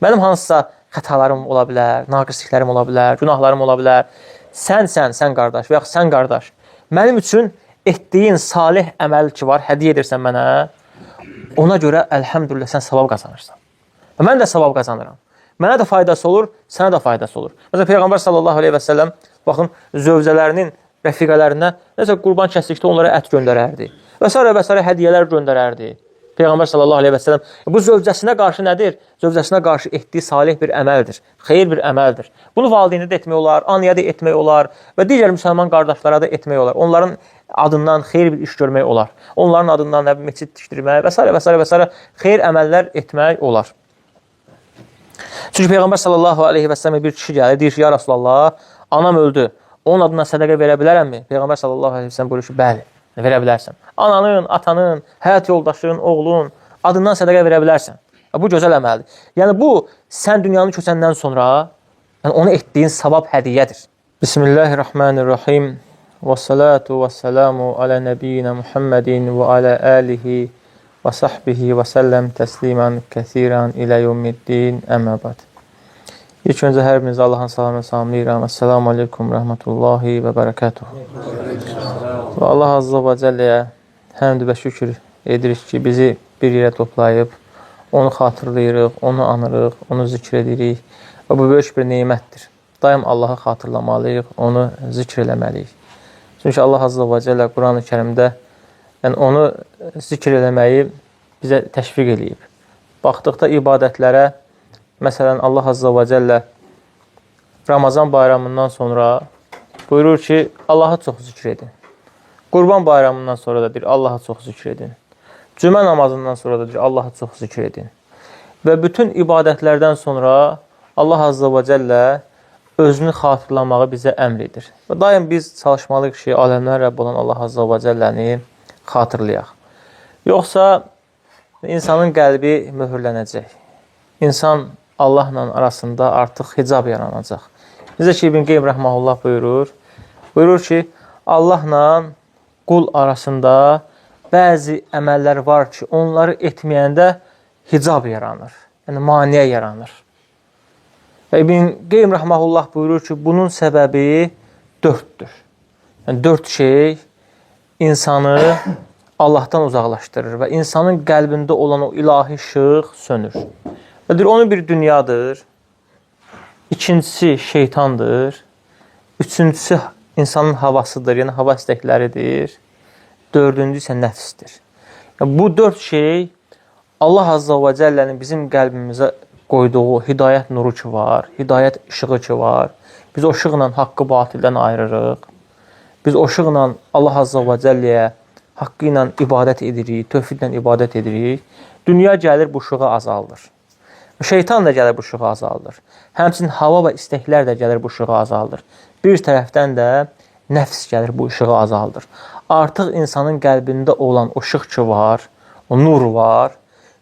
Mənim hansısa xətalarım ola bilər, naqisliklərim ola bilər, günahlarım ola bilər. Sən qardaş və yaxud sən qardaş, mənim üçün etdiyin salih əməl ki var, hədiyyə edirsən mənə, ona görə əlhəmdülillah sən savab qazanırsan. Və mən də savab qazanıram. Mənə də faydası olur, sənə də faydası olur. Məsələn, Peyğəmbər sallallahu əleyhi və səlləm baxın zövcələrinin rəfiqələrinə nəsə qurban kəsdikdə onlara ət göndərərdi. Və sairə və sairə hədiyyələr göndərərdi. Peyğəmbər sallallahu əleyhi və səlləm bu zövcəsinə qarşı nədir? Zövcəsinə qarşı etdiyi salih bir əməldir, xeyir bir əməldir. Bunu valideynə də etmək olar, anaya da etmək olar və digər müsəlman qardaşlara da etmək olar. Onların adından xeyir bir iş görmək olar. Onların adından nə məscid tikdirmək və sairə və sairə və sairə xeyir əməllər etmək olar. Çünki Peyğəmbər sallallahu əleyhi və səlləmə bir kişi gəlir, deyir ki, ya Rəsulallah, anam öldü. Onun adından sədaqə verə bilərəmmi? Peyğəmbər sallallahu əleyhi və səlləm buyurur ki, bəli, verə bilərsən. Ananın, atanın, həyat yoldaşının, oğlun adından sədaqə verə bilərsən. Bu gözəl əməldir. Yəni bu sən dünyanı köçəndən sonra, yəni ona etdiyin savab hədiyyədir. Bismillahirrahmanirrahim. Və salatu və selamu alə nəbiyyina Muhammedin və alə alihi və sahbihi və səlləm təsliman kəsiran ilə yevmiddin. Əmmə bəd. İlk öncə hər birinizi Allahın salamına salamlayıram. Əssalamu aleykum rəhmətullahi və bərəkətuhu. Və Allah Azza və Cəlləyə həmd və şükür edirik ki, bizi bir yerə toplayıb, onu xatırlayırıq, onu anırıq, onu zikr edirik. Və bu böyük bir nemətdir. Daim Allahı xatırlamalıyıq, onu zikr eləməliyik. Çünki Allah Azza və Cəllə Quran-ı Kərimdə yəni onu zikr eləməyi bizə təşviq eləyib. Baxdıqda ibadətlərə, məsələn, Allah Azza və Cəllə Ramazan bayramından sonra buyurur ki, Allahı çox zikr edin. Qurban bayramından sonra da deyir, Allahı çox zikr edin. Cümə namazından sonra da deyir, Allahı çox zikr edin. Və bütün ibadətlərdən sonra Allah Azza və Cəllə özünü xatırlamağı bizə əmr edir. Və daim biz çalışmalıyıq ki, aləmlər Rəbbi olan Allah Azza və Cəlləni xatırlayaq. Yoxsa insanın qəlbi möhürlənəcək. İnsan Allahla arasında artıq hicab yaranacaq. Necə ki, İbn Qeym rəhməhullah buyurur, buyurur ki, Allahla qul arasında bəzi əməllər var ki, onları etməyəndə hicab yaranır. Yəni maneə yaranır. Və İbn Qeym rəhməhullah buyurur ki, bunun səbəbi dörddür. Yəni dörd şey insanı Allahdan uzaqlaşdırır və insanın qəlbində olan o ilahi işıq sönür. Və deyir, onun bir dünyadır, ikincisi şeytandır, üçüncüsü insanın havasıdır, yəni hava istəkləridir, dördüncü isə nəfsdir. Yəni, bu dörd şey Allah Azza və Cəllənin bizim qəlbimizə qoyduğu hidayət nuru ki var, hidayət işığı ki var. Biz o işıqla haqqı batildən ayırırıq. Biz o işıqla Allah Azza və Cəlləyə haqqı ilə ibadət edirik, tövhidlə ibadət edirik. Dünya gəlir bu işığı azaldır. Şeytan da gəlir bu işığı azaldır. Həmçinin hava və istəklər də gəlir bu işığı azaldır. Bir tərəfdən də nəfs gəlir bu işığı azaldır. Artıq insanın qəlbində olan o işıq ki var, o nur var,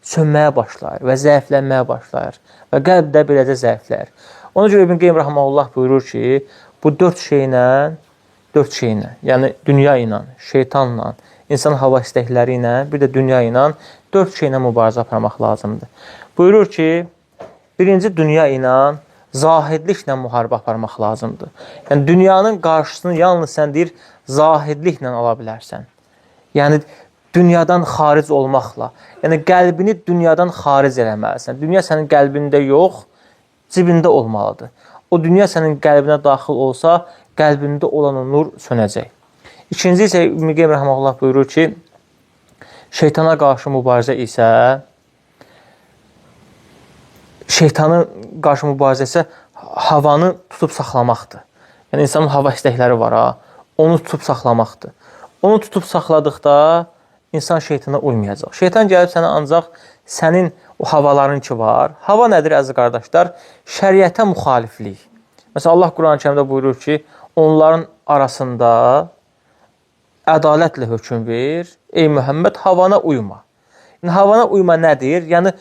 sönməyə başlayır və zəiflənməyə başlayır və qəlb də beləcə zəifləyir. Ona görə İbn Qeym rəhməhullah buyurur ki, bu dörd şeylə, yəni dünya ilə, şeytanla, insan hava istəkləri ilə, bir də dünya ilə dörd şeylə mübarizə aparmaq lazımdır. Buyurur ki, birinci dünya ilə zahidliklə müharibə aparmaq lazımdır. Yəni dünyanın qarşısını yalnız sən deyir, zahidliklə ala bilərsən. Yəni dünyadan xaric olmaqla, yəni qəlbini dünyadan xaric eləməlisən. Dünya sənin qəlbində yox, cibində olmalıdır. O dünya sənin qəlbinə daxil olsa, qəlbində olan o nur sönəcək. İkinci isə İbn Qeym rəhməhullah buyurur ki, şeytana qarşı mübarizə isə şeytanın qarşı mübarizə isə havanı tutub saxlamaqdır. Yəni insanın hava istəkləri var ha, onu tutub saxlamaqdır. Onu tutub saxladıqda insan şeytana uymayacaq. Şeytan gəlib sənə ancaq sənin o havaların ki var. Hava nədir əziz qardaşlar? Şəriətə müxaliflik. Məsələn Allah Quran-ı Kərimdə buyurur ki, onların arasında ədalətlə hökm ver. Ey Muhammed, havana uyma. Yəni havana uyma nədir? Yəni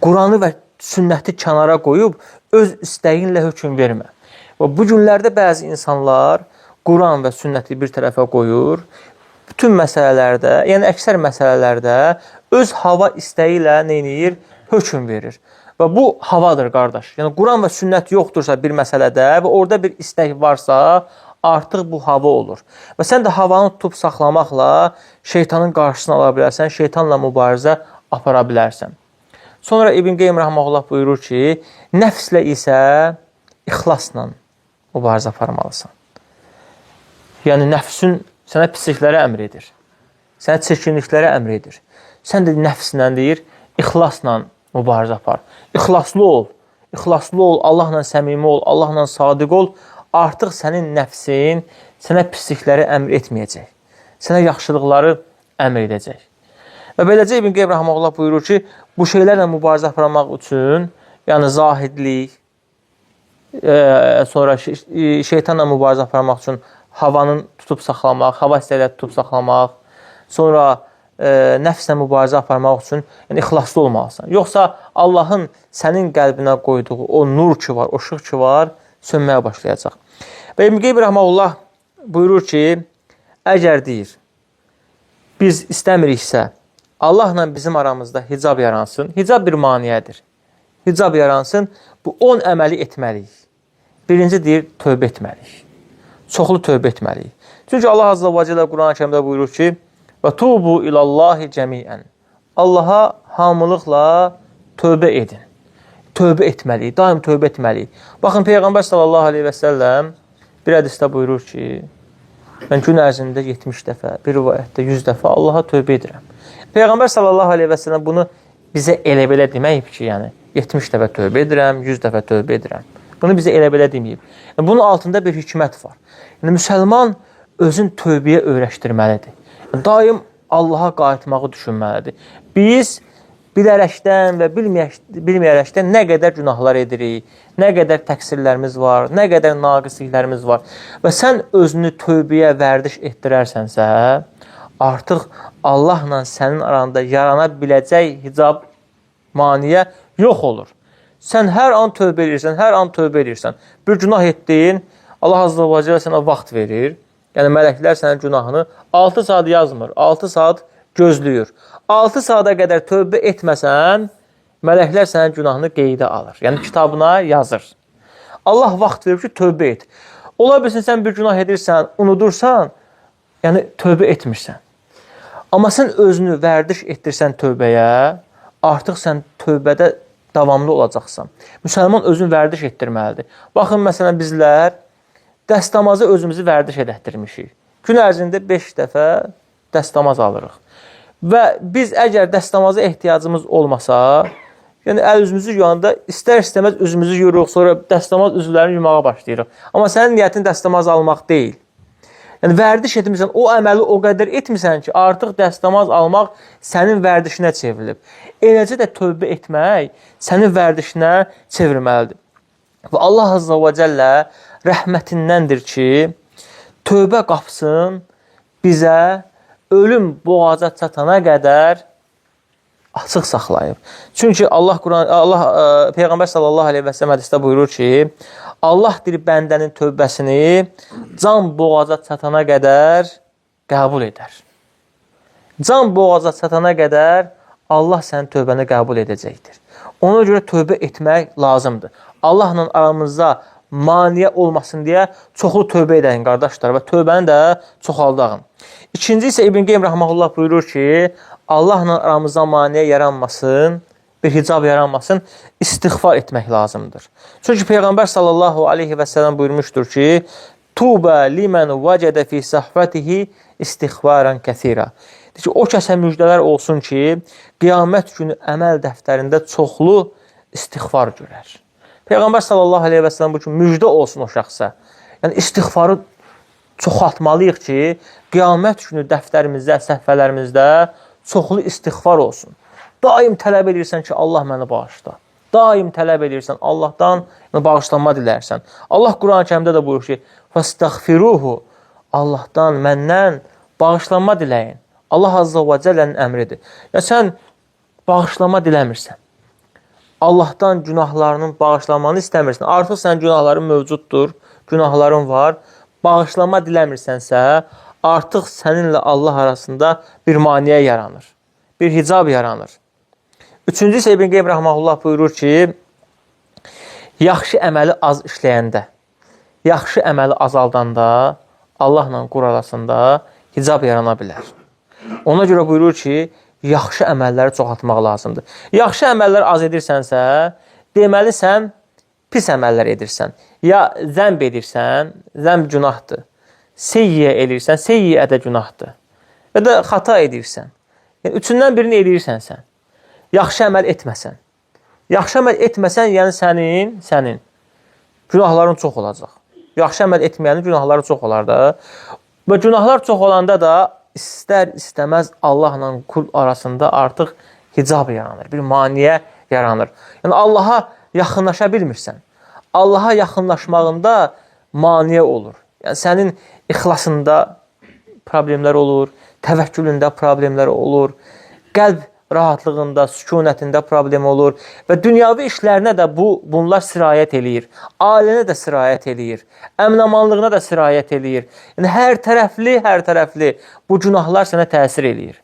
Quranı və sünnəti kənara qoyub öz istəyinlə hökm vermə. Və bu günlərdə bəzi insanlar Quran və sünnəti bir tərəfə qoyur. Bütün məsələlərdə, yəni əksər məsələlərdə öz hava istəyi ilə nə edir? hökm verir. Və bu havadır qardaş. Yəni Quran və sünnət yoxdursa bir məsələdə və orada bir istək varsa, artıq bu hava olur. Və sən də havanı tutub saxlamaqla şeytanın qarşısını ala bilərsən, şeytanla mübarizə apara bilərsən. Sonra İbn Qeym rəhməhullah buyurur ki, nəfslə isə ixlasla mübarizə aparmalısan. Yəni nəfsin sənə pisliklərə əmr edir. Sənə çirkinliklərə əmr edir. Sən də nəfslə deyir, ixlasla mübarizə apar. İxlaslı ol. İxlaslı ol, Allahla səmimi ol, Allahla sadiq ol. Artıq sənin nəfsin sənə pislikləri əmr etməyəcək. Sənə yaxşılıqları əmr edəcək. Və beləcə İbn Qeym rəhməhullah buyurur ki, bu şeylərlə mübarizə aparmaq üçün, yəni zahidlik, sonra şeytanla mübarizə aparmaq üçün havanın tutub saxlamaq, hava istəkləri tutub saxlamaq, sonra nəfslə mübarizə aparmaq üçün yəni ixlaslı olmalısan. Yoxsa Allahın sənin qəlbinə qoyduğu o nur ki var, o işıq ki var, sönməyə başlayacaq. Və İbn Qeym rəhməhullah buyurur ki, əgər deyir, biz istəmiriksə Allahla bizim aramızda hicab yaransın. Hicab bir maneədir. Hicab yaransın, bu 10 əməli etməliyik. Birinci deyir, tövbə etməliyik. Çoxlu tövbə etməliyik. Çünki Allah Azza və Cəllə Quran-ı Kərimdə buyurur ki, və tubu ilallahi cəmiən. Allaha hamılıqla tövbə edin. Tövbə etməliyik, daim tövbə etməliyik. Baxın, Peyğəmbər sallallahu aleyhi və səlləm bir hədisdə buyurur ki, mən gün ərzində 70 dəfə, bir rivayətdə 100 dəfə Allaha tövbə edirəm. Peyğəmbər sallallahu aleyhi və səlləm bunu bizə elə belə deməyib ki, yəni 70 dəfə tövbə edirəm, 100 dəfə tövbə edirəm. Bunu bizə elə belə deməyib. Yəni, bunun altında bir hikmət var. Yəni, müsəlman özün tövbəyə öyrəşdirməlidir. Yəni, daim Allaha qayıtmağı düşünməlidir. Biz bilərəkdən və bilməyərəkdən nə qədər günahlar edirik, nə qədər təqsirlərimiz var, nə qədər naqisliklərimiz var. Və sən özünü tövbəyə vərdiş etdirərsənsə, artıq Allahla sənin aranda yarana biləcək hicab, maniyə yox olur. Sən hər an tövbə edirsən, hər an tövbə edirsən. Bir günah etdin, Allah Azza və Cəllə sənə vaxt verir. Yəni mələklər sənin günahını 6 saat yazmır, 6 saat gözləyir. 6 saata qədər tövbə etməsən, mələklər sənin günahını qeydə alır. Yəni kitabına yazır. Allah vaxt verir ki, tövbə et. Ola bilsin sən bir günah edirsən, unudursan, yəni tövbə etmirsən. Amma sən özünü vərdiş etdirsən tövbəyə, artıq sən tövbədə davamlı olacaqsan. Müsəlman özünü vərdiş etdirməlidir. Baxın, məsələn, bizlər dəstəmazı özümüzü vərdiş elətdirmişik. Gün ərzində 5 dəfə dəstəmaz alırıq. Və biz əgər dəstəmaza ehtiyacımız olmasa, yəni əl üzümüzü yuyanda istər-istəməz üzümüzü yuyuruq, sonra dəstəmaz üzvlərini yumağa başlayırıq. Amma sənin niyyətin dəstəmaz almaq deyil. Yəni vərdiş etmirsən, o əməli o qədər etmirsən ki, artıq dəstəmaz almaq sənin vərdişinə çevrilib. Eləcə də tövbə etmək sənin vərdişinə çevrilməlidir. Və Allah Azza və Cəllə rəhmətindəndir ki, tövbə qapısını bizə ölüm boğaza çatana qədər açıq saxlayıb. Çünki Allah Quran Allah Peyğəmbər sallallahu əleyhi və səlləm hədisdə buyurur ki, Allah deyir bəndənin tövbəsini can boğaza çatana qədər qəbul edər. Can boğaza çatana qədər Allah sənin tövbəni qəbul edəcəkdir. Ona görə tövbə etmək lazımdır. Allahla aramızda maneə olmasın deyə çoxlu tövbə edəyin qardaşlar və tövbəni də çoxaldağın. İkinci isə İbn Qeym rəhməhullah buyurur ki, Allahla aramızda maneə yaranmasın, bir hicab yaranmasın, istiğfar etmək lazımdır. Çünki Peyğəmbər sallallahu aleyhi və səlləm buyurmuşdur ki, Tubə limən vəcədə fi səhvətihi istiğfaran kəsira. Deyir ki, o kəsə müjdələr olsun ki, qiyamət günü əməl dəftərində çoxlu istiğfar görər. Peyğəmbər sallallahu aleyhi və səlləm buyurur ki, müjdə olsun o şəxsə. Yəni istiğfarı çoxaltmalıyıq ki, qiyamət günü dəftərimizdə, səhifələrimizdə çoxlu istiğfar olsun. Daim tələb edirsən ki, Allah məni bağışla. Daim tələb edirsən, Allahdan bağışlanma dilərsən. Allah Quran-ı Kərimdə də buyurur ki, "Fəstəğfiruhu" Allahdan, məndən bağışlanma diləyin. Allah Azza və Cəllənin əmridir. Ya sən bağışlanma diləmirsən. Allahdan günahlarının bağışlanmanı istəmirsən. Artıq sənin günahların mövcuddur, günahların var. Bağışlanma diləmirsənsə, artıq səninlə Allah arasında bir maneə yaranır. Bir hicab yaranır. Üçüncü isə İbn Qeym rəhməhullah buyurur ki, yaxşı əməli az işləyəndə, yaxşı əməli azaldanda Allahla qul arasında hicab yarana bilər. Ona görə buyurur ki, yaxşı əməlləri çoxaltmaq lazımdır. Yaxşı əməllər az edirsənsə, deməli sən pis əməllər edirsən. Ya zəmb edirsən, zəmb günahdır. Seyyiə edirsən, seyyiə də günahdır. Ya da xata edirsən. Yəni, üçündən birini edirsən sən. Yaxşı əməl etməsən. Yaxşı əməl etməsən, yəni sənin günahların çox olacaq. Yaxşı əməl etməyənin günahları çox olar da. Və günahlar çox olanda da istər istəməz Allahla qul arasında artıq hicab yaranır, bir maneə yaranır. Yəni Allaha yaxınlaşa bilmirsən. Allaha yaxınlaşmağında maneə olur. Yəni sənin ixlasında problemlər olur, təvəkkülündə problemlər olur, qəlb rahatlığında, sükunətində problem olur və dünyavi işlərinə də bunlar sirayət eləyir. Ailənə də sirayət eləyir. Əminamanlığına da sirayət eləyir. Yəni hər tərəfli bu günahlar sənə təsir eləyir.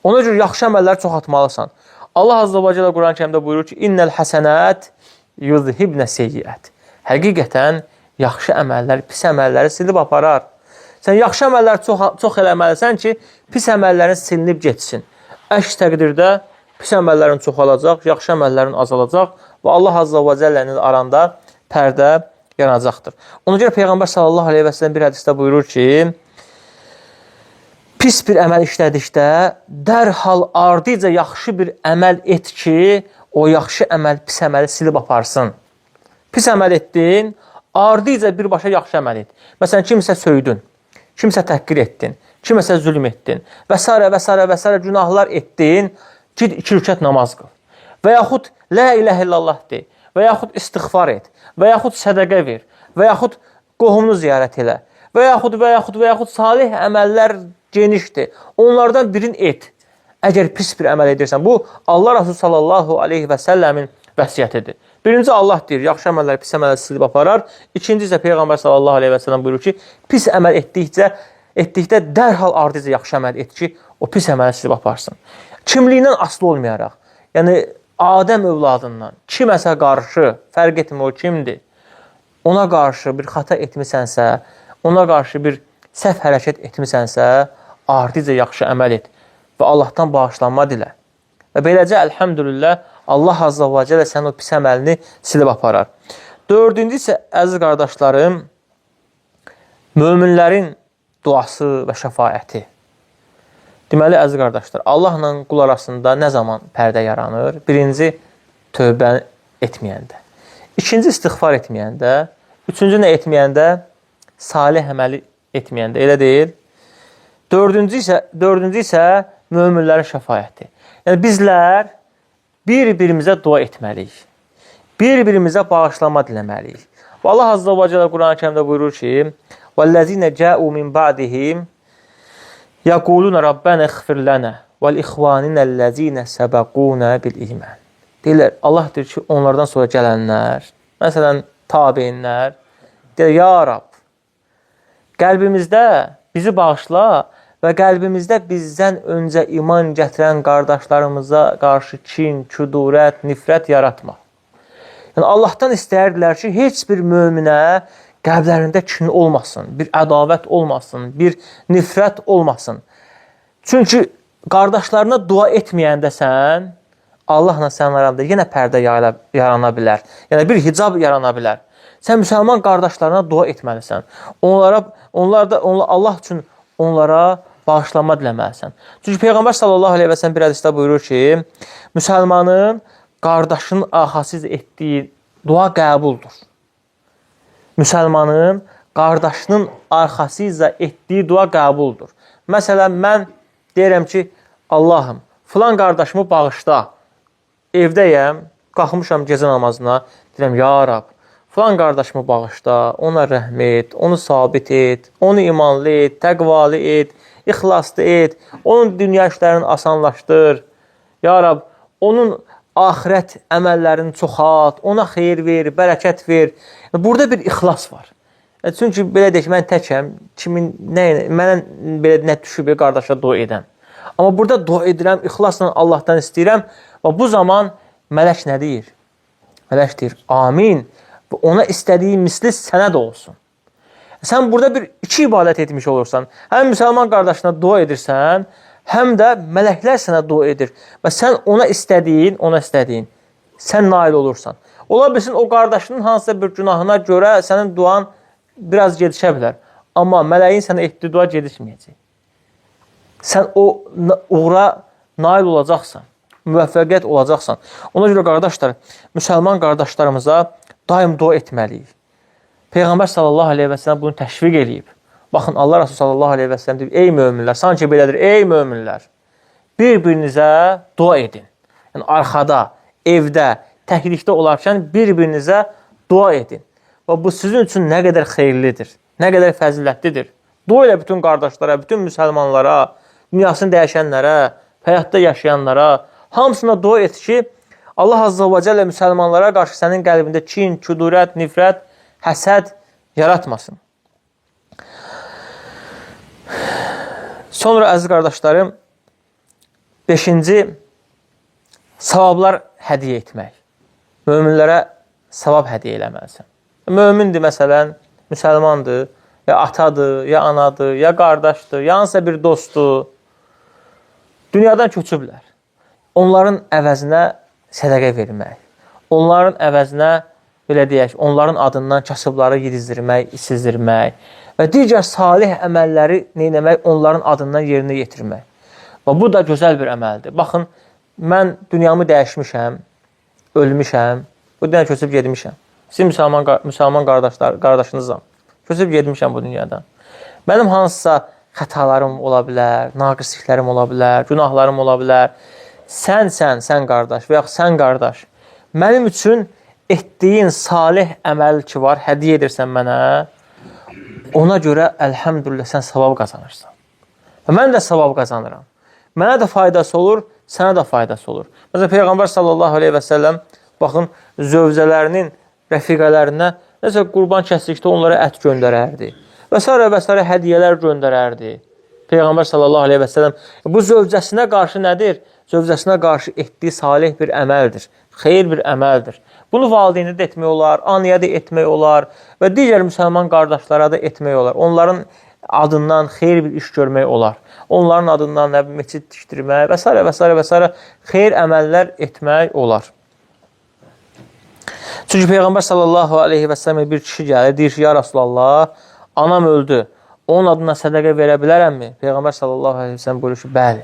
Ona görə yaxşı əməlləri çoxaltmalısan. Allah Azza və Cəllə Quran-ı Kərimdə buyurur ki: "İnnel hasenat yuzhibne seyyiat." Həqiqətən yaxşı əməllər pis əməlləri silib aparar. Sən yaxşı əməllər çox eləməlisən ki, pis əməllərin silinib getsin. Əks təqdirdə pis əməllərin çoxalacaq, yaxşı əməllərin azalacaq və Allah Azza və Cəllənin aranda pərdə yaranacaqdır. Ona görə Peyğəmbər sallallahu əleyhi və səlləm bir hədisdə buyurur ki, pis bir əməl işlədikdə dərhal ardıca yaxşı bir əməl et ki, o yaxşı əməl pis əməli silib aparsın. Pis əməl etdin, ardıca birbaşa yaxşı əməl et. Məsələn, kimsə söydün, kimsə təhqir etdin, kiməsə zülm etdin və s. və s. və s. günahlar etdin, git 2 rükət namaz qıl. Və yaxud la iləhə illallah de, və yaxud istiğfar et, və yaxud sədəqə ver, və yaxud qohumunu ziyarət elə, və yaxud, və yaxud, və yaxud salih əməllər genişdir. Onlardan birini et. Əgər pis bir əməl edirsən, bu Allah Rasulü sallallahu aleyhi və səlləmin vəsiyyətidir. Birinci Allah deyir, yaxşı əməllər pis əməlləri silib aparar. İkinci isə Peyğəmbər sallallahu aleyhi və səlləm buyurur ki, pis əməl etdikdə dərhal ardıca yaxşı əməl et ki, o pis əməli silib aparsın. Kimliyindən asılı olmayaraq, yəni Adəm övladından kiməsə qarşı, fərq etmir o kimdir, ona qarşı bir xata etmisənsə, ona qarşı bir səhv hərəkət etmisənsə, ardıca yaxşı əməl et və Allahdan bağışlanma dilə. Və beləcə, əlhəmdülillah, Allah Azza və Cəllə sənin o pis əməlini silib aparar. Dördüncü isə, əziz qardaşlarım, möminlərin duası və şəfaəti. Deməli, əziz qardaşlar, Allahla qul arasında nə zaman pərdə yaranır? Birinci, tövbə etməyəndə. İkinci, istiğfar etməyəndə. Üçüncü, nə etməyəndə? Salih əməli etməyəndə. Elə deyil. Dördüncü isə möminlərin şəfaəti. Yəni, bizlər bir-birimizə dua etməliyik. Bir-birimizə bağışlama diləməliyik. Və Allah Azza və Cəllə Quran-ı Kərimdə buyurur ki: "Vəllezine ca'u min ba'dihim yaquluna rabbana ighfir lana və li-ixvanina sabaquna bil iman." Deyirlər, Allah deyir ki, onlardan sonra gələnlər, məsələn, tabeinlər, deyir, ya Rab, qəlbimizdə bizi bağışla və qəlbimizdə bizdən öncə iman gətirən qardaşlarımıza qarşı kin, küdurət, nifrət yaratma. Yəni, Allahdan istəyirdilər ki, heç bir möminə qəlblərində kin olmasın, bir ədavət olmasın, bir nifrət olmasın. Çünki qardaşlarına dua etməyəndə sən, Allahla sənin aranda yenə pərdə yarana bilər. Yəni, bir hicab yarana bilər. Sən müsəlman qardaşlarına dua etməlisən. Allah üçün onlara bağışlanma diləməlisən. Çünki Peyğəmbər sallallahu əleyhi və səlləm bir hədisdə buyurur ki, müsəlmanın qardaşının arxasıca etdiyi dua qəbuldur. Müsəlmanın qardaşının arxasıca etdiyi dua qəbuldur. Məsələn, mən deyirəm ki, Allahım, filan qardaşımı bağışla. Evdəyəm, qalxmışam gecə namazına, deyirəm, ya Rab, filan qardaşımı bağışla, ona rəhm et, onu sabit et, onu imanlı et, təqvalı et, ixlaslı et, onun dünya işlərini asanlaşdır. Ya Rab, onun axirət əməllərini çoxalt, ona xeyir ver, bərəkət ver. Burada bir ixlas var. Çünki belə deyək, mən təkəm, kimin nə, mənə belə nə düşüb qardaşa dua edən. Amma burada dua edirəm, ixlasla Allahdan istəyirəm Və bu zaman mələk nə deyir? Mələk deyir, amin. Və ona istədiyi misli sənə də olsun. Sən burada bir iki ibadət etmiş olursan. Həm müsəlman qardaşına dua edirsən, həm də mələklər sənə dua edir. Və sən ona istədiyin, sən nail olursan. Ola bilsin o qardaşının hansısa bir günahına görə sənin duan biraz gecikə bilər. Amma mələyin sənə etdiyi dua gecikməyəcək. Sən o uğura nail olacaqsan, müvəffəqiyyət olacaqsan. Ona görə qardaşlar, müsəlman qardaşlarımıza daim dua etməliyik. Peyğəmbər sallallahu əleyhi və səlləm bunu təşviq eləyib. Baxın, Allah Resulü sallallahu əleyhi və səlləm deyib: "Ey möminlər, sanki belədir, ey möminlər, bir-birinizə dua edin." Yəni arxada, evdə, təklikdə olarkən bir-birinizə dua edin. Və bu sizin üçün nə qədər xeyirlidir, nə qədər fəzilətlidir. Dua elə bütün qardaşlara, bütün müsəlmanlara, dünyasını dəyişənlərə, həyatda yaşayanlara, hamısına dua et ki, Allah Azza və Cəllə müsəlmanlara qarşı sənin qəlbində kin, küdurət, nifrət, həsəd yaratmasın. Sonra əziz qardaşlarım, 5-ci savablar hədiyyə etmək. Möminlərə savab hədiyyə eləməlisən. Mömindir məsələn, müsəlmandır, ya atadır, ya anadır, ya qardaşdır, ya hansısa bir dostdur. Dünyadan köçüblər. Onların əvəzinə sədəqə vermək, onların əvəzinə belə deyək, onların adından kasıbları yedizdirmək, içizdirmək və digər salih əməlləri neynəmək, onların adından yerinə yetirmək. Və bu da gözəl bir əməldir. Baxın, mən dünyamı dəyişmişəm, ölmüşəm, bu dünyaya köçüb getmişəm. Sizin müsəlman qardaşınızam. Köçüb getmişəm bu dünyadan. Mənim hansısa xətalarım ola bilər, naqisliklərim ola bilər, günahlarım ola bilər. Sən qardaş və yaxud sən qardaş, mənim üçün etdiyin salih əməl ki var, hədiyyə edirsən mənə, ona görə əlhəmdülillah sən savab qazanırsan. Və mən də savab qazanıram. Mənə də faydası olur, sənə də faydası olur. Məsələn, Peyğəmbər sallallahu əleyhi və səlləm baxın, zövcələrinin rəfiqələrinə nəsə qurban kəsdikdə onlara ət göndərərdi. Və sairə və sairə hədiyyələr göndərərdi. Peyğəmbər sallallahu əleyhi və səlləm bu zövcəsinə qarşı nədir? Zövcəsinə qarşı etdiyi salih bir əməldir. Xeyir bir əməldir. Bunu valideynə də etmək olar, anaya da etmək olar və digər müsəlman qardaşlara da etmək olar. Onların adından xeyir bir iş görmək olar. Onların adından nə məscid tikdirmək və sairə və sairə və sairə xeyir əməllər etmək olar. Çünki Peyğəmbər sallallahu əleyhi və səlləm bir kişi gəlir, deyir ki, ya Rəsulallah, anam öldü. Onun adına sədəqə verə bilərəmmi? Peyğəmbər sallallahu əleyhi və səlləm buyurur ki, bəli,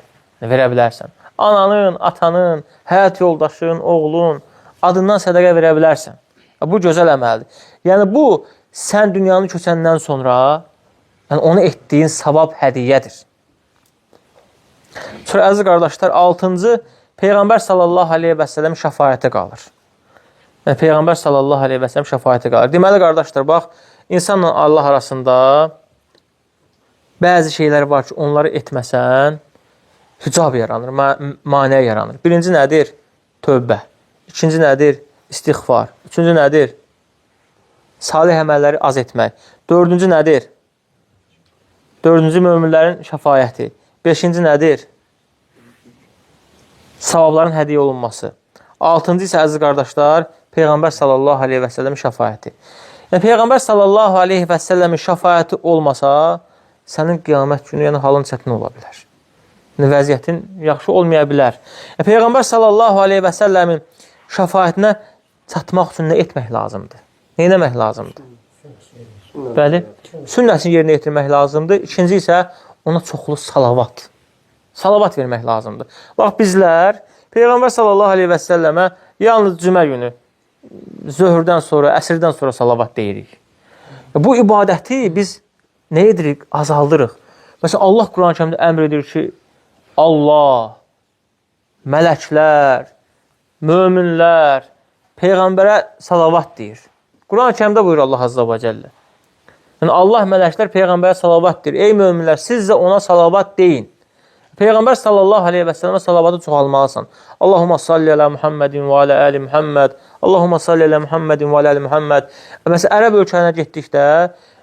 verə bilərsən. Ananın, atanın, həyat yoldaşın, oğlun adından sədəqə verə bilərsən. Bu gözəl əməldir. Yəni bu sən dünyanı köçəndən sonra, yəni ona etdiyin savab hədiyyədir. Sonra əziz qardaşlar, 6-cı Peyğəmbər sallallahu əleyhi və səlləm şəfaəti qalır. Yəni Peyğəmbər sallallahu əleyhi və səlləm şəfaəti qalır. Deməli qardaşlar, bax, insanla Allah arasında bəzi şeylər var ki, onları etməsən hicab yaranır, maneə yaranır. Birinci nədir? Tövbə. İkinci nədir? İstiğfar. Üçüncü nədir? Salih əməlləri az etmək. Dördüncü nədir? Dördüncü möminlərin şəfaəti. Beşinci nədir? Savabların hədiyyə olunması. Altıncı isə əziz qardaşlar, Peyğəmbər sallallahu əleyhi və səlləm şəfaəti. Yəni Peyğəmbər sallallahu əleyhi və səlləmin şəfaəti olmasa, sənin qiyamət günü yəni halın çətin ola bilər. Yəni vəziyyətin yaxşı olmaya bilər. Yəni, Peyğəmbər sallallahu əleyhi və səlləmin şəfaətinə çatmaq üçün nə etmək lazımdır? Nə etmək lazımdır? Bəli, sünnəsini yerinə yetirmək lazımdır. İkinci isə ona çoxlu salavat. Salavat vermək lazımdır. Bax bizlər Peyğəmbər sallallahu əleyhi və səlləmə yalnız cümə günü zöhrdən sonra, əsrdən sonra salavat deyirik. Bu ibadəti biz nə edirik? Azaldırıq. Məsələn, Allah Quran-ı Kərimdə əmr edir ki, Allah, mələklər, möminlər Peyğəmbərə salavat deyir. Quran-ı Kərimdə buyurur Allah Azza və Cəllə. Yəni Allah, mələklər Peyğəmbərə salavat deyir. Ey möminlər, siz də ona salavat deyin. Peyğəmbər sallallahu aleyhi və səlləmə salavatı çoxalmalısan. Allahumma salli alə Muhammedin və alə əli Muhammed. Allahumma salli alə Muhammedin və alə əli Muhammed. Məsələn, Ərəb ölkələrinə getdikdə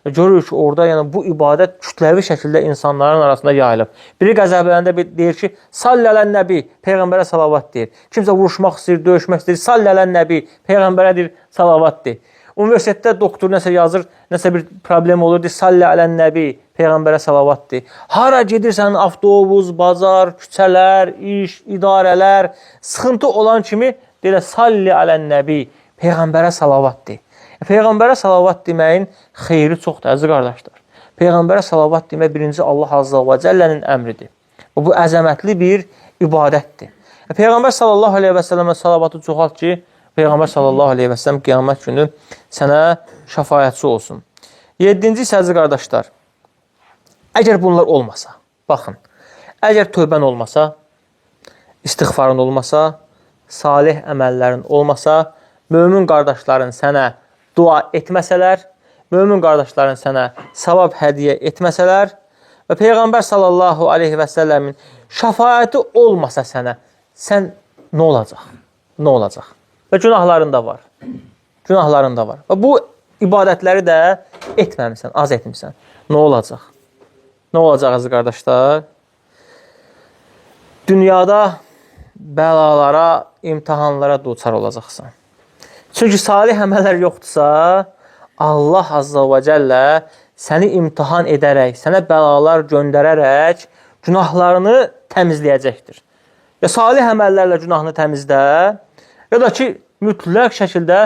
görürük ki, orada yəni bu ibadət kütləvi şəkildə insanların arasında yayılıb. Biri qəzəbləndə deyir ki, salli ələn nəbi, peyğəmbərə salavat deyir. Kimsə vuruşmaq istəyir, döyüşmək istəyir, salli ələn nəbi, peyğəmbərə deyir, salavat deyir. Universitetdə doktor nəsə yazır, nəsə bir problem olur, deyir, salli ələn nəbi, peyğəmbərə salavat deyir. Hara gedirsən, avtobus, bazar, küçələr, iş, idarələr, sıxıntı olan kimi deyir, salli ələn nəbi, peyğəmbərə salavat deyir. Peyğəmbərə salavat deməyin xeyri çoxdur, əziz qardaşlar. Peyğəmbərə salavat demək birinci Allah Azza və Cəllənin əmridir. Və bu əzəmətli bir ibadətdir. Peyğəmbər sallallahu aleyhi və səlləmə salavatı çoxalt ki, Peyğəmbər sallallahu aleyhi və səlləm qiyamət günü sənə şəfaətçi olsun. Yeddinci isə, əziz qardaşlar, əgər bunlar olmasa, baxın, əgər tövbən olmasa, istiğfarın olmasa, salih əməllərin olmasa, mömin qardaşların sənə dua etməsələr, mömin qardaşların sənə savab hədiyyə etməsələr və Peyğəmbər sallallahu aleyhi və səlləmin şəfaəti olmasa sənə, sən nə olacaq? Nə olacaq? Və günahların da var. Günahların da var. Və bu ibadətləri də etməmisən, az etmisən. Nə olacaq? Nə olacaq, əziz qardaşlar? Dünyada bəlalara, imtahanlara duçar olacaqsan. Çünki salih əməllər yoxdursa, Allah Azza və Cəllə səni imtahan edərək, sənə bəlalar göndərərək günahlarını təmizləyəcəkdir. Ya salih əməllərlə günahını təmizlə, ya da ki, mütləq şəkildə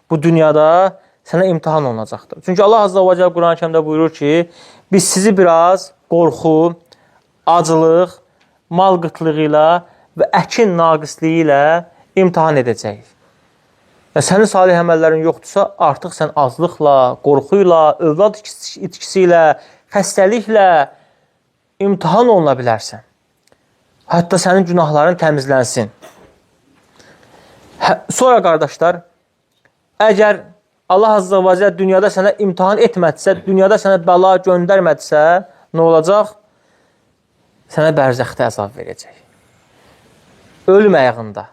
bu dünyada sənə imtahan olunacaqdır. Çünki Allah Azza və Cəllə Quran-ı Kərimdə buyurur ki, biz sizi biraz qorxu, acılıq, mal qıtlığı ilə və əkin naqisliyi ilə imtahan edəcəyik. Və sənin salih əməllərin yoxdursa, artıq sən azlıqla, qorxuyla, övlad itkisi ilə, xəstəliklə imtahan oluna bilərsən. Hətta sənin günahların təmizlənsin. Sonra qardaşlar, əgər Allah Azza və Cəllə dünyada sənə imtahan etmədisə, dünyada sənə bəla göndərmədisə, nə olacaq? Sənə bərzəxdə əzab verəcək. Ölüm ayağında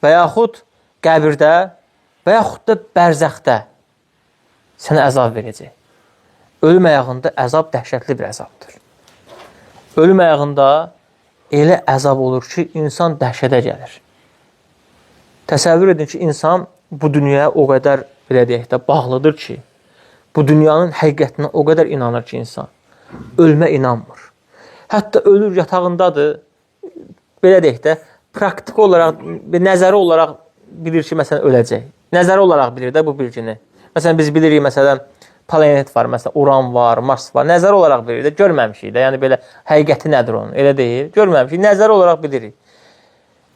və yaxud qəbirdə və yaxud da bərzəxdə sənə əzab verəcək. Ölüm ayağında əzab dəhşətli bir əzabdır. Ölüm ayağında elə əzab olur ki, insan dəhşətə gəlir. Təsəvvür edin ki, insan bu dünyaya o qədər, belə deyək də, bağlıdır ki, bu dünyanın həqiqətinə o qədər inanır ki, insan ölmə inanmır. Hətta ölür yatağındadır, belə deyək də, praktik olaraq, nəzəri olaraq bilir ki, məsələn, öləcək. Nəzəri olaraq bilir də bu bilgini. Məsələn, biz bilirik, məsələn, planet var, məsələn, Uran var, Mars var. Nəzəri olaraq bilir də, görməmişik də. Yəni belə həqiqəti nədir onun? Elə deyil. Görməmişik, nəzəri olaraq bilirik.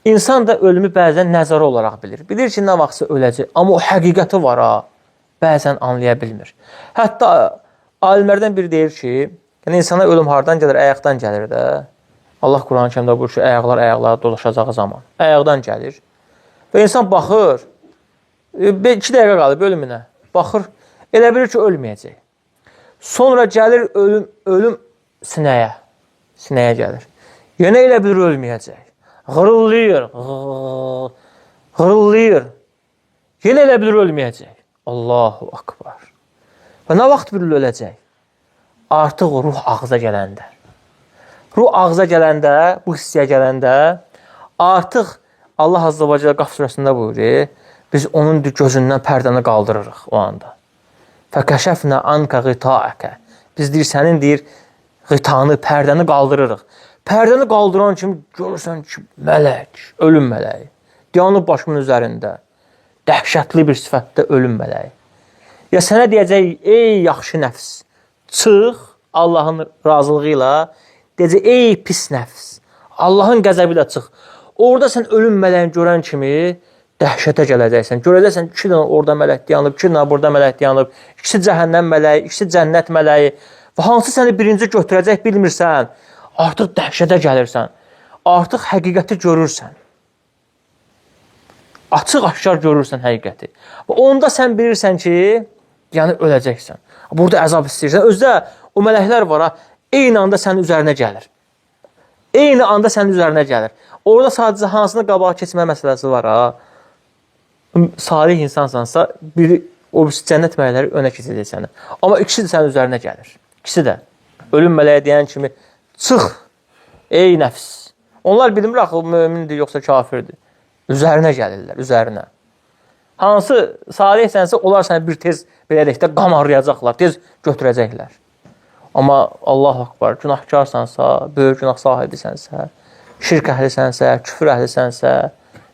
İnsan da ölümü bəzən nəzəri olaraq bilir. Bilir ki, nə vaxtsa öləcək, amma o həqiqəti var ha, bəzən anlaya bilmir. Hətta alimlərdən biri deyir ki, yəni insana ölüm hardan gəlir? Ayaqdan gəlir də. Allah Quran-ı Kərimdə buyurur ki, ayaqlar ayaqlara dolaşacağı zaman ayaqdan gəlir. Və insan baxır, 2 dəqiqə qalıb ölümünə. Baxır, elə bilir ki, ölməyəcək. Sonra gəlir ölüm sinəyə. Sinəyə gəlir. Yenə elə bilir ölməyəcək. Xırıldayır, xırıldayır. Yenə elə bilir ölməyəcək. Allahu akbar. Və nə vaxt bilir öləcək? Artıq ruh ağza gələndə. Ruh ağza gələndə, bu hissəyə gələndə artıq Allah Azza və Cəllə Qaf surəsində buyurur, biz onun gözündən pərdəni qaldırırıq o anda. Fəkəşəfnə ankə qitaəkə. Biz deyir, sənin deyir, qitanı, pərdəni qaldırırıq. Pərdəni qaldıran kimi görürsən ki, mələk, ölüm mələyi. Dayanıb başımın üzərində. Dəhşətli bir sifətdə ölüm mələyi. Ya sənə deyəcək, ey yaxşı nəfs, çıx Allahın razılığı ilə, deyəcək, ey pis nəfs, Allahın qəzəbi ilə çıx. Orada sən ölüm mələyini görən kimi dəhşətə gələcəksən. Görəcəksən 2 dənə orada mələk dayanıb, 2 dənə burada mələk dayanıb, ikisi cəhənnəm mələyi, ikisi cənnət mələyi. Və hansı səni birinci götürəcək bilmirsən. Artıq dəhşətə gəlirsən. Artıq həqiqəti görürsən. Açıq-aşkar görürsən həqiqəti. Və onda sən bilirsən ki, yəni öləcəksən. Burada əzab istəyirsən. Özdə o mələklər var ha, eyni anda sənin üzərinə gəlir. Eyni anda sənin üzərinə gəlir. Orada sadəcə hansını qabağa keçmə məsələsi var ha. Salih insansansa, biri o birisi cənnət mələkləri önə keçəcək səni. Amma ikisi də sənin üzərinə gəlir. İkisi də. Ölüm mələyi deyən kimi çıx ey nəfs. Onlar bilmir axı mömindir yoxsa kafirdir. Üzərinə gəlirlər, üzərinə. Hansı salihsənsə onlar səni bir tez belə deyək də qamarlayacaqlar, tez götürəcəklər. Amma Allahu akbar, günahkarsansa, böyük günah sahibisənsə, şirk əhlisənsə, küfür əhlisənsə,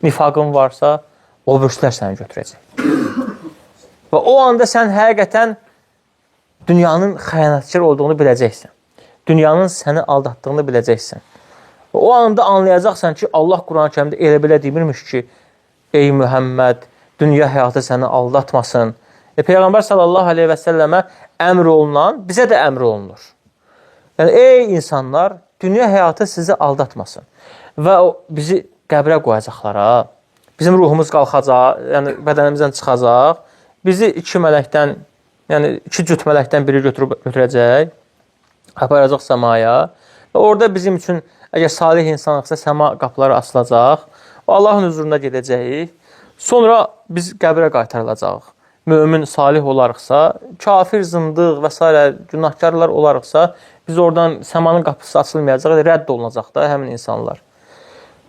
nifaqın varsa, o birisilər səni götürəcək. Və o anda sən həqiqətən dünyanın xəyanətkar olduğunu biləcəksən. Dünyanın səni aldatdığını biləcəksən. Və o anda anlayacaqsan ki, Allah Quran-ı Kərimdə elə belə demirmiş ki, ey Muhammed, dünya həyatı səni aldatmasın. Peyğəmbər sallallahu əleyhi və səlləmə əmr olunan bizə də əmr olunur. Yəni ey insanlar, dünya həyatı sizi aldatmasın. Və o bizi qəbrə qoyacaqlar ha. Bizim ruhumuz qalxacaq, yəni bədənimizdən çıxacaq. Bizi iki mələkdən, yəni iki cüt mələkdən biri götürəcək, aparacaq səmaya. Və orada bizim üçün əgər salih insanıqsa səma qapıları açılacaq. Və Allahın huzuruna gedəcəyik. Sonra biz qəbrə qaytarılacağıq. Mömin salih olarıqsa, kafir, zındıq və s. günahkarlar olarıqsa, biz oradan səmanın qapısı açılmayacaq, rədd olunacaq da həmin insanlar.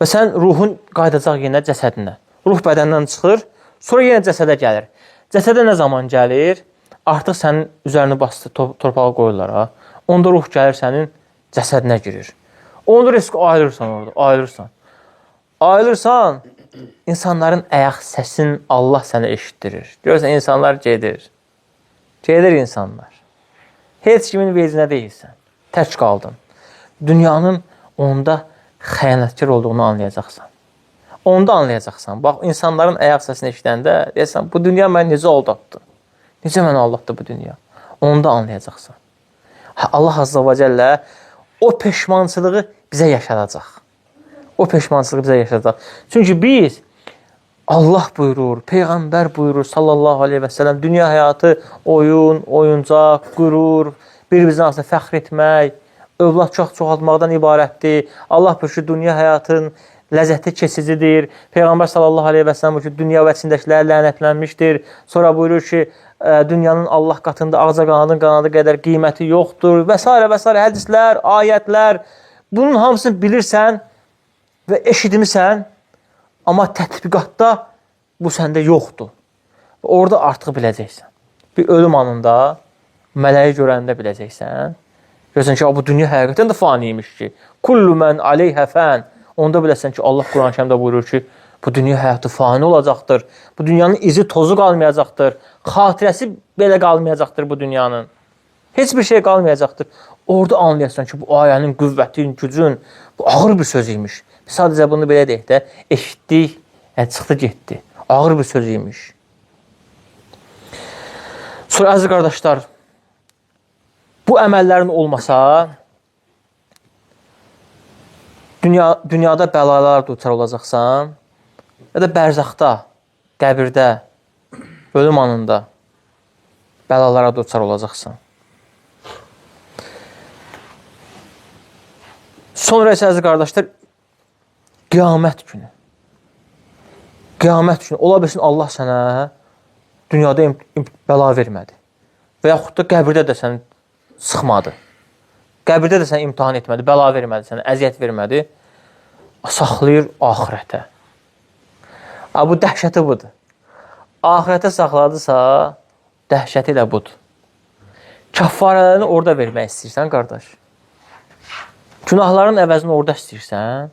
Və sən ruhun qayıdacaq yenə cəsədinə. Ruh bədəndən çıxır, sonra yenə cəsədə gəlir. Cəsədə nə zaman gəlir? Artıq sənin üzərini bastı, torpağa qoyurlar ha. Onda ruh gəlir sənin cəsədinə girir. Onda risk ayılırsan orada, ayılırsan. Ayılırsan, insanların ayaq səsini Allah sənə eşitdirir. Görürsən, insanlar gedir. Gedir insanlar. Heç kimin vecinə deyilsən. Tək qaldın. Dünyanın onda xəyanətkar olduğunu anlayacaqsan. Onda anlayacaqsan. Bax, insanların ayaq səsini eşidəndə deyəsən, bu dünya məni necə aldatdı? Necə məni aldatdı bu dünya? Onda anlayacaqsan. Allah Azza və Cəllə o peşmançılığı bizə yaşadacaq. O peşmançılığı bizə yaşadacaq. Çünki biz Allah buyurur, Peyğəmbər buyurur sallallahu aleyhi və səlləm, dünya həyatı oyun, oyuncaq, qürur, bir-birinizin arasında fəxr etmək, övlad çox çoxaltmaqdan ibarətdir. Allah buyurur ki, dünya həyatının ləzzəti keçicidir. Peyğəmbər sallallahu aleyhi və səlləm buyurur ki, dünya və içindəkilər lənətlənmişdir. Sonra buyurur ki, dünyanın Allah qatında ağcaqanadın qanadı qədər qiyməti yoxdur və s. və s. hədislər, ayətlər. Bunun hamısını bilirsən və eşitmisən, amma tətbiqatda bu səndə yoxdur. Orada artıq biləcəksən. Bir ölüm anında mələyi görəndə biləcəksən. Görürsən ki, bu dünya həqiqətən də fani imiş ki. Kullu mən aleyhə fən. Onda biləsən ki, Allah Quran-ı Kərimdə buyurur ki, bu dünya həyatı fani olacaqdır. Bu dünyanın izi tozu qalmayacaqdır. Xatirəsi belə qalmayacaqdır bu dünyanın. Heç bir şey qalmayacaqdır. Orada anlayasan ki, bu ayənin qüvvətin, gücün, bu ağır bir söz imiş. Sadəcə bunu belə deyək də, eşitdik, çıxdı getdi. Ağır bir söz imiş. Sonra əziz qardaşlar, bu əməllərin olmasa, dünyada bəlalar duçar olacaqsan ya da bərzəxdə, qəbirdə, ölüm anında bəlalara duçar olacaqsan. Sonra isə əziz qardaşlar, qiyamət günü. Qiyamət günü. Ola bilsin Allah sənə dünyada bəla vermədi. Və yaxud da qəbirdə də səni sıxmadı. Qəbirdə də səni imtahan etmədi, bəla vermədi sənə, əziyyət vermədi. Saxlayır axirətə. Ha, bu dəhşəti budur. Axirətə saxladısa, dəhşəti də budur. Kəffarələrini orada vermək istəyirsən, qardaş. Günahların əvəzini orada istəyirsən.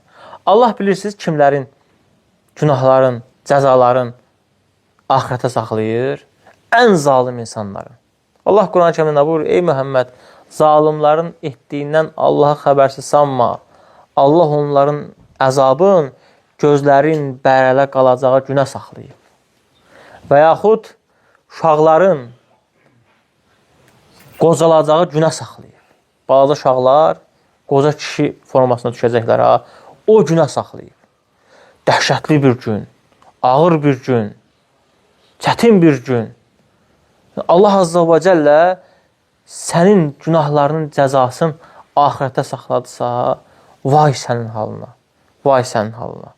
Allah bilirsiniz kimlərin günahların, cəzaların axirətə saxlayır? Ən zalim insanların. Allah Quran-ı Kərimdə nə buyurur? Ey Muhammed, zalimların etdiyindən Allahı xəbərsiz sanma. Allah onların əzabın gözlərin bərələ qalacağı günə saxlayıb. Və yaxud uşaqların qocalacağı günə saxlayıb. Balaca uşaqlar qoca kişi formasına düşəcəklər ha. O günə saxlayıb. Dəhşətli bir gün, ağır bir gün, çətin bir gün. Allah Azza və Cəllə sənin günahlarının cəzasını axirətə saxladısa, Vay sənin halına. Vay sənin halına.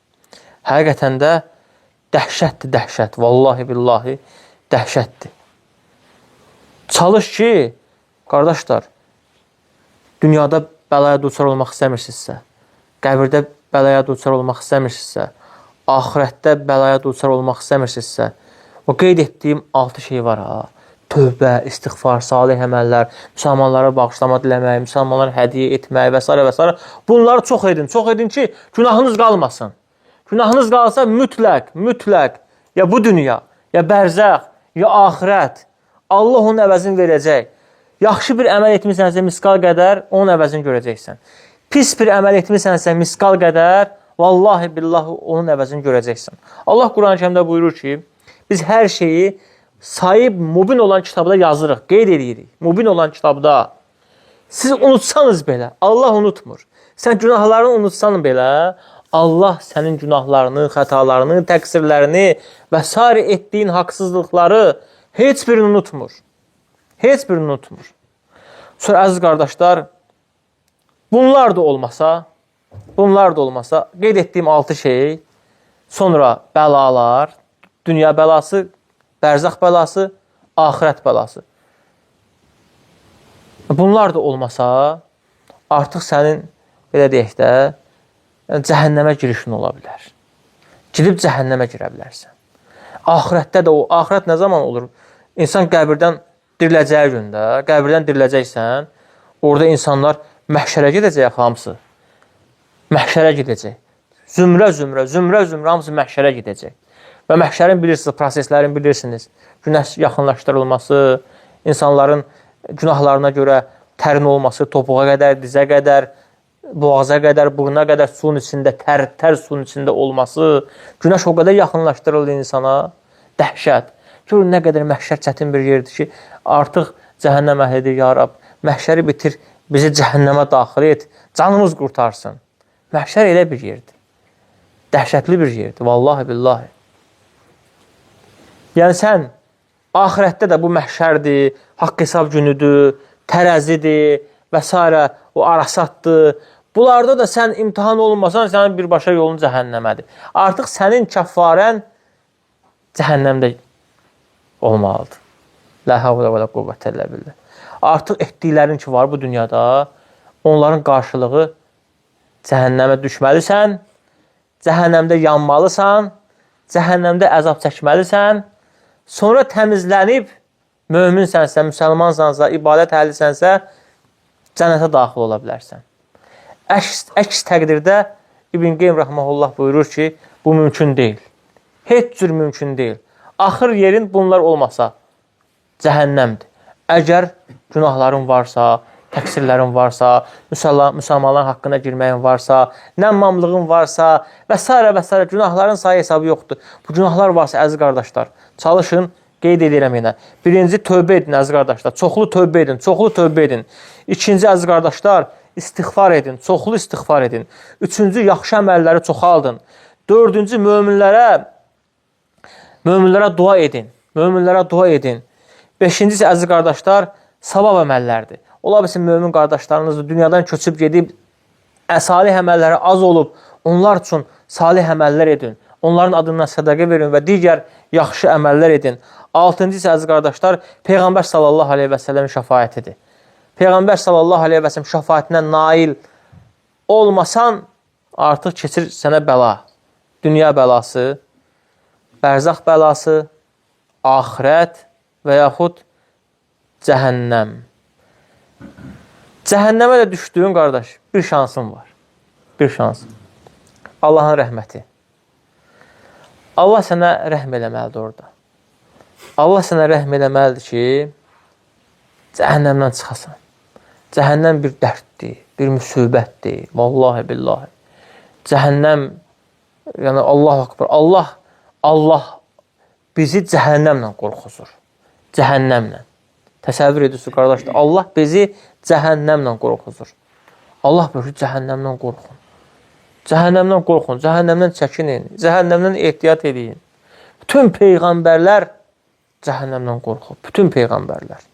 Həqiqətən də dəhşətdir, dəhşət. Vallahi billahi dəhşətdir. Çalış ki, qardaşlar, dünyada bəlaya duçar olmaq istəmirsinizsə, qəbirdə bəlaya duçar olmaq istəmirsinizsə, axirətdə bəlaya duçar olmaq istəmirsinizsə, o qeyd etdiyim 6 şey var ha. Tövbə, istiğfar, salih əməllər, müsəlmanlara bağışlama diləmək, müsəlmanlara hədiyyə etmək və s. və s. Bunları çox edin. Çox edin ki, günahınız qalmasın. Günahınız qalsa mütləq, mütləq ya bu dünya, ya bərzəx, ya axirət Allah onun əvəzini verəcək. Yaxşı bir əməl etmisənsə misqal qədər onun əvəzini görəcəksən. Pis bir əməl etmisənsə misqal qədər vallahi billahi onun əvəzini görəcəksən. Allah Quran-ı Kərimdə buyurur ki, biz hər şeyi sayıb mubin olan kitabda yazırıq, qeyd edirik. Mubin olan kitabda. Siz unutsanız belə, Allah unutmur. Sən günahlarını unutsan belə, Allah sənin günahlarını, xətalarını, təqsirlərini və sair etdiyin haqsızlıqları heç birini unutmur. Heç birini unutmur. Sonra əziz qardaşlar, bunlar da olmasa, bunlar da olmasa, qeyd etdiyim 6 şey, sonra bəlalar, dünya bəlası, bərzəx bəlası, axirət bəlası. Bunlar da olmasa, artıq sənin, belə deyək də, cəhənnəmə girişin ola bilər. Girib cəhənnəmə girə bilərsən. Axirətdə də o, axirət nə zaman olur? İnsan qəbirdən diriləcəyi gündə, qəbirdən diriləcəksən, orada insanlar məhşərə gedəcək hamısı. Məhşərə gedəcək. Zümrə-zümrə, zümrə-zümrə hamısı məhşərə gedəcək. Və məhşərin bilirsiniz, proseslərini bilirsiniz. Günəş yaxınlaşdırılması, insanların günahlarına görə tərin olması, topuğa qədər, dizə qədər, boğaza qədər, buruna qədər suyun içində, tər suyun içində olması, günəş o qədər yaxınlaşdırıldı insana, dəhşət. Görün nə qədər məhşər çətin bir yerdir ki, artıq cəhənnəm əhlidir, ya Rab, məhşəri bitir, bizi cəhənnəmə daxil et, canımız qurtarsın. Məhşər elə bir yerdir. Dəhşətli bir yerdir, vallahi billahi. Yəni sən axirətdə də bu məhşərdir, haqq hesab günüdür, tərəzidir və s. o arasatdır. Bunlarda da sən imtahan olmasan, sənin birbaşa yolun cəhənnəmədir. Artıq sənin kəffarən cəhənnəmdə olmalıdır. La havlə və la quvvətə illə billah. Artıq etdiklərin ki var bu dünyada, onların qarşılığı cəhənnəmə düşməlisən, cəhənnəmdə yanmalısan, cəhənnəmdə əzab çəkməlisən, sonra təmizlənib möminsənsə, müsəlmansansa, ibadət əhlisənsə, cənnətə daxil ola bilərsən. Əks təqdirdə İbn Qeym rəhməhullah buyurur ki, bu mümkün deyil. Heç cür mümkün deyil. Axır yerin bunlar olmasa cəhənnəmdir. Əgər günahların varsa, təqsirlərin varsa, müsəlmanların haqqına girməyin varsa, nəmmamlığın varsa və s. və s. günahların sayı hesabı yoxdur. Bu günahlar varsa əziz qardaşlar, çalışın, qeyd edirəm yenə. Birinci, tövbə edin əziz qardaşlar. Çoxlu tövbə edin, çoxlu tövbə edin. İkinci, əziz qardaşlar, istiğfar edin, çoxlu istiğfar edin. Üçüncü, yaxşı əməlləri çoxaldın. Dördüncü, möminlərə dua edin. Möminlərə dua edin. Beşincisi, əziz qardaşlar, savab əməllərdir. Ola bilsin mömin qardaşlarınız dünyadan köçüb gedib salih əməlləri az olub, onlar üçün salih əməllər edin. Onların adından sədaqə verin və digər yaxşı əməllər edin. Altıncı isə əziz qardaşlar, Peyğəmbər sallallahu aleyhi və səlləmin şəfaətidir. Peyğəmbər sallallahu aleyhi və səlləm şəfaətinə nail olmasan, artıq keçir sənə bəla. Dünya bəlası, bərzəx bəlası, axirət və yaxud cəhənnəm. Cəhənnəmə də düşdüyün qardaş, bir şansın var. Bir şans. Allahın rəhməti. Allah sənə rəhm eləməlidir orada. Allah sənə rəhm eləməlidir ki, cəhənnəmdən çıxasan. Cəhənnəm bir dərddir, bir müsibətdir. Vallahi billahi. Cəhənnəm, yəni Allahu akbar. Allah bizi cəhənnəmlə qorxuzur. Cəhənnəmlə. Təsəvvür edirsiniz qardaşlar. Allah bizi cəhənnəmlə qorxuzur. Allah buyurur, cəhənnəmdən qorxun. Cəhənnəmdən qorxun, cəhənnəmdən çəkinin, cəhənnəmdən ehtiyat edin. Bütün peyğəmbərlər cəhənnəmdən qorxub. Bütün peyğəmbərlər.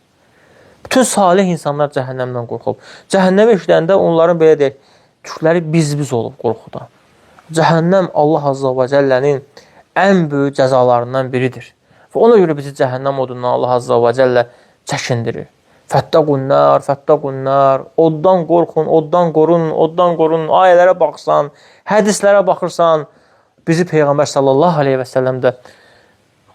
Bütün salih insanlar cəhənnəmdən qorxub. Cəhənnəmə işləyəndə onların belə deyək, Tükləri biz-biz olub qorxudan. Cəhənnəm Allah Azza və Cəllənin ən böyük cəzalarından biridir. Və ona görə bizi cəhənnəm odundan Allah Azza və Cəllə çəkindirir. Fəttəqunnar, fəttəqunnar, oddan qorxun, oddan qorun, oddan qorun. Ayələrə baxsan, hədislərə baxırsan, bizi Peyğəmbər sallallahu aleyhi və səlləm də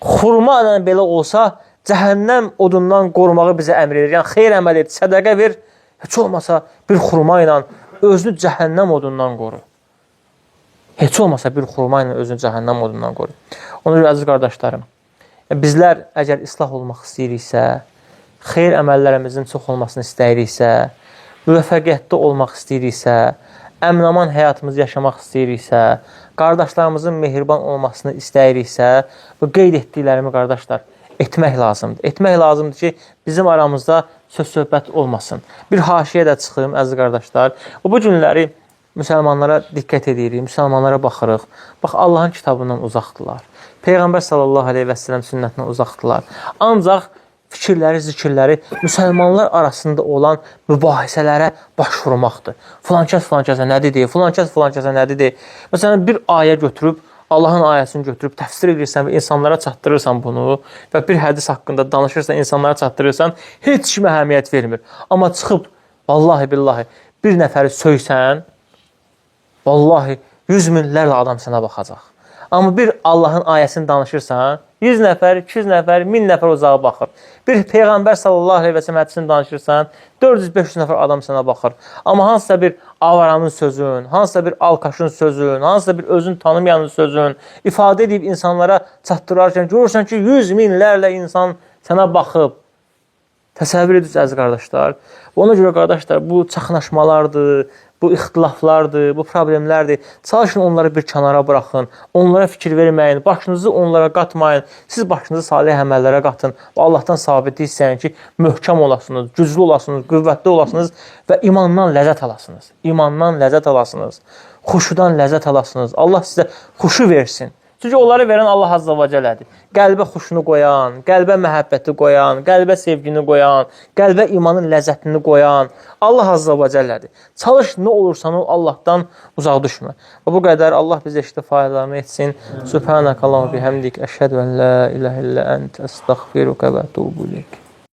xurma ilə belə olsa, cəhənnəm odundan qorumağı bizə əmr edir. Yəni, xeyr əməl et, sədəqə ver, heç olmasa bir xurma ilə özünü cəhənnəm odundan qoru. Heç olmasa bir xurma ilə özünü cəhənnəm odundan qoru. Ona görə, əziz qardaşlarım, bizlər əgər islah olmaq istəyiriksə, xeyr əməllərimizin çox olmasını istəyiriksə, müvəffəqiyyətli olmaq istəyiriksə, əmin-aman həyatımızı yaşamaq istəyiriksə, qardaşlarımızın mehriban olmasını istəyiriksə, bu qeyd etdiklərimi qardaşlar etmək lazımdır. Etmək lazımdır ki, bizim aramızda söz-söhbət olmasın. Bir haşiyə də çıxım, əziz qardaşlar. Bu günləri müsəlmanlara diqqət edirik, müsəlmanlara baxırıq. Bax, Allahın kitabından uzaqdırlar. Peyğəmbər sallallahu aleyhi və səlləm sünnətindən uzaqdırlar. Ancaq fikirləri, zikirləri müsəlmanlar arasında olan mübahisələrə baş vurmaqdır. Filan kəs filan kəsə nə dedi, filan kəs filan kəsə nə dedi. Məsələn, bir ayə götürüb, Allahın ayəsini götürüb təfsir edirsən və insanlara çatdırırsan bunu və bir hədis haqqında danışırsan, insanlara çatdırırsan, heç kimə əhəmiyyət vermir. Amma çıxıb, vallahi billahi, bir nəfəri söysən, vallahi 100 minlərlə adam sənə baxacaq. Amma bir Allahın ayəsini danışırsan, 100 nəfər, 200 nəfər, 1000 nəfər uzağa baxır. Bir Peyğəmbər sallallahu aleyhi və səlləm hədisini danışırsan, 400-500 nəfər adam sənə baxır. Amma hansısa bir avaranın sözün, hansısa bir alkaşın sözün, hansısa bir özün tanımayanın sözün ifadə edib insanlara çatdırarkən görürsən ki, 100 minlərlə insan sənə baxıb. Təsəvvür edirsiniz, əziz qardaşlar. Ona görə qardaşlar, bu çaxnaşmalardır, bu ixtilaflardır, bu problemlərdir. Çalışın onları bir kənara buraxın, onlara fikir verməyin, başınızı onlara qatmayın. Siz başınızı salih əməllərə qatın və Allahdan sabitlik istəyin ki, möhkəm olasınız, güclü olasınız, qüvvətli olasınız və imandan ləzzət alasınız. İmandan ləzzət alasınız, xuşudan ləzzət alasınız. Allah sizə xuşu versin. Çünki onları verən Allah Azza və Cəllədir. Qəlbə xuşunu qoyan, qəlbə məhəbbəti qoyan, qəlbə sevgini qoyan, qəlbə imanın ləzzətini qoyan Allah Azza və Cəllədir. Çalış nə olursan ol, Allahdan uzaq düşmə. Və bu qədər Allah bizə eşitdi faydalarını etsin. Subhanakallahumma bihamdik, əşhədu en la ilahe illə ent, əstəğfiruka və etûbü ileyk.